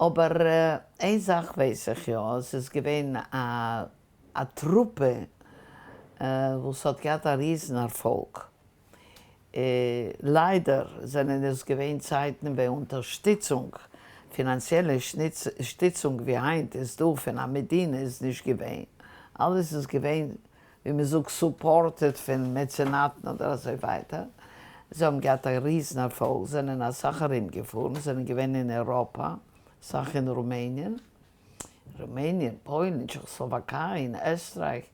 אבער איין זאך ווייס איך יא, עס איז געווען א טרופע וואס האט געהאט א ריזן ערפאלג. ליידער זענען עס געווען צייטן ווען אונטערשטיצונג, פינאנציעלע שטיצונג ווי היינט איז דא פון א מדינה איז נישט געווען. אלעס איז געווען ווי מען זאגט supported פון מעצענאטן אדער אזוי ווייטער. זיי האבן געהאט א ריזן ערפאלג, זענען אסאך ארום געפארן, זענען געווען אין אירופה, אסאך אין רומעניען, רומעניען, פוילן, טשעכאסלאוואקיי, אין עסטרייך.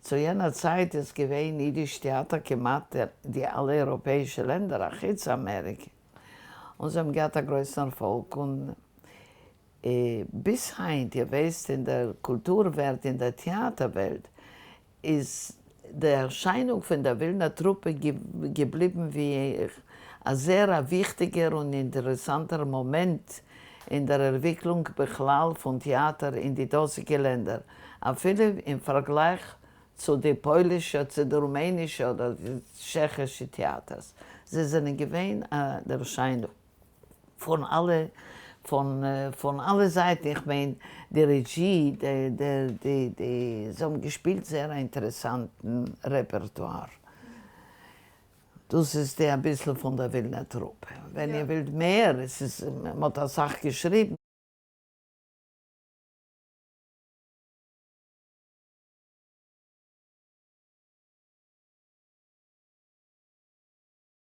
צו יענער צייט איז געווען אידיש טעאטער כמעט די אלע אייראפעאישע לענדער אחוץ אמעריקע, און זיי האבן געהאט א גרויסן ערפאלג, און ביז היינט, איר ווייסט, אין דער קולטור וועלט, אין דער טעאטער וועלט, איז די ערשיינונג פון דער ווילנער טרופע געבליבן ווי א זעהר א וויכטיגער און אינטערעסאנטער מאמענט אין דער ערוויקלונג בכלל פון טעאטער אין די דאזיגע לענדער, אפילו אין פארגלייך צו די פוילישע, צו די רומענישע אדער די טשעכישע טעאטערס. זיי זענען געווען א ערשיינונג. פון אלע פון פון אלע זייטן, איך מיין די רעזשי, די די די די זיי האבן געשפילט זייער א אינטערעסאנטן רעפערטואר. דאס איז די אביסל פון דער ווילנער טרופע. ווען איר ווילט מער, עס איז, מען האט אסאך געשריבן.